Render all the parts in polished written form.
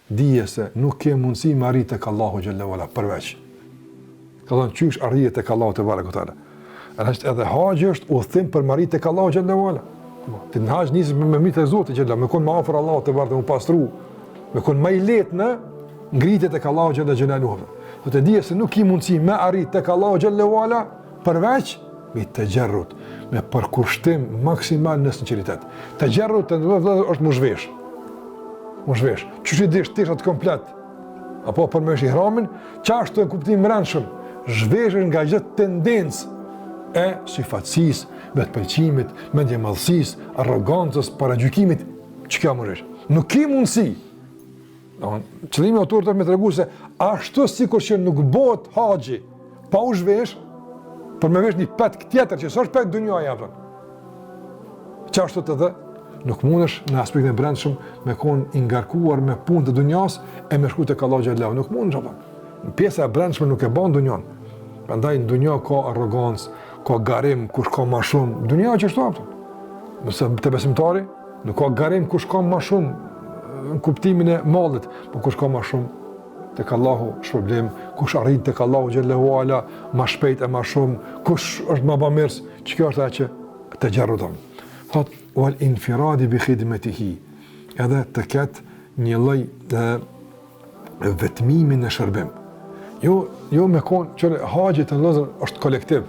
Dije se nuk ke mundësi me arrit tek Allahu xhelle ue ala përveç. Ka thonë qysh arrihet tek Allahu tebareke ue teala. Është edhe haxhi është udhëtim për me arrit tek Allahu xhelle ue ala. Po, ti në haxh nisesh me mrri te Zoti xhelle, me kon më afër Allahut tebareke me u pastru, me kon më i lehtë në ngritje tek Allahu xhelle xhelaluhu. Do të dije se nuk ke mundësi me arrit tek Allahu xhelle ue ala përveç me texherrud, me përkushtim maksimal në sinqeritet. Texherrud të nderuar vëllezër është m'u zhvesh. M'u zhvesh. Qysh i desh teshat komplet, apo për me vesh ihramin, qashtu në kuptim mbrendshëm, zhveshesh nga çdo tendencë e syfaqësisë, vetëpëlqimit, mendjemadhësisë, arrogancës, paragjykimit, që kjo më Nuk ki mundësi, Don, qëllimi i autorit është me tregu se ashtu sikur që nuk bëhet haxhi pa u zhvesh, për me vesh një petk tjetër që s'është petk dunjaje apo. Qashtu edhe nuk mundesh në aspektin e brendshëm me kon i ngarkuar me punë të dunjas e me shku tek Allahu xhelle, nuk mundesh apo. Në pjesa e brendshme nuk e ban dunjan. Prandaj në dunja ka arrogancë, ka garim kush ka më shumë. Dunja qashtu apo. Nëse te besimtari Nuk ka garim kush ka ma shumë në kuptimin e mallit, po kush ka ma shumë tek Allahu shpërblim, kush arrin tek Allahu xhelle ue ala ma shpejt e ma shumë, kush është ma bamirës, që kjo është ajo që texherrudon. Thot wal infiradi bi khidmetihi, edhe të ketë një lloj vetmimi në shërbim. Jo, jo me kon, që haxhi të vëllezër është kolektiv.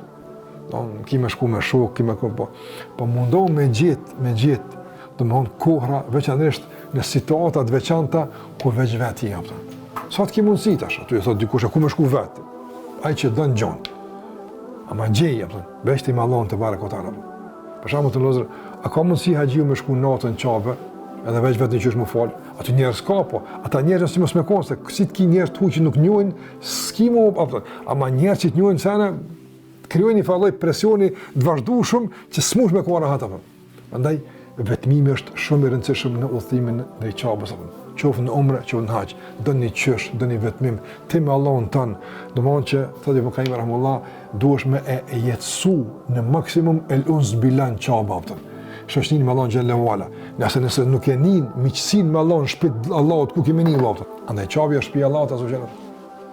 Do ki me shku me shok, ki me kon, po. Po mundohu me gjet, me gjet, domethonë kohra veçanërisht në situata të veçanta ku veç vetë je apo. Sa të ki mundësi tash, aty e thot dikush, ku me shku vetë? Ai që don gjon. Ama gjej, apo, veç ti me Allahun tebareke ue teala. Për shembull të vëllezër, a ka mundësi haxhiu me shku natën në Qabe, edhe veç vetë një qysh me fal? Aty njerëz ka po, ata njerëz si mos me kon se si të ki njerëz të huaj që nuk njohin, s'ki më apo. Ama njerëz që të njohin sene krijojnë një farë lloj presioni të vazhdueshëm që s'mush me kon rahat apo. Prandaj vetmimi është shumë i rëndësishëm në udhëtimin drejt Qabes apo. Qoftë në umre, qoftë në haxh, do një qysh, do një vetmim, ti me Allahun tënd, domethënë që thotë Ibn Kajimi rahimehullah, duhesh me e jetësu në maksimum el uns billah në Qabe apo. Shoqninë me Allahun xhelle ue ala. Nëse nëse nuk e nin miqësinë me Allahun në shtëpi të Allahut ku ke me ni apo. Andaj Qabja është shtëpia e Allahut azze ue xhel.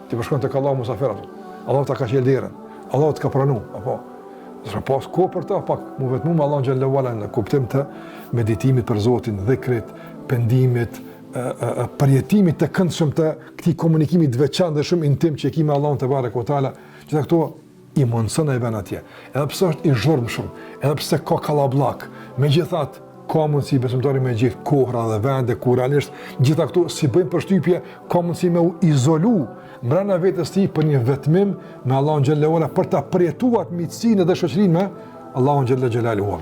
Ti po shkon tek Allahu musafir apo. Allahu ta ka çel derën. Allahu të ka pranu, apo. Dhe pas kohë për ta pak, mu vetmu me Allahun xhelle ue ala në kuptim të meditimit për Zotin, dhikrit, pendimit, e, e, e, përjetimit të këndshëm të këtij komunikimi të veçantë dhe shumë intim që e ki me Allahun tebareke ue teala, gjitha këto i mundëson ai vend atje. Edhe pse është i zhurmshëm, edhe pse ka kallabllak, megjithatë ka mundësi besimtari me gjet kohra dhe vende ku realisht gjitha këto s'i bëjnë përshtypje, ka mundësi me u izolu mbrenda vetes tij për një vetmim me Allahun xhelle ue ala për ta përjetuar miqësinë dhe shoqërinë me Allahun xhelle xhelaluhu.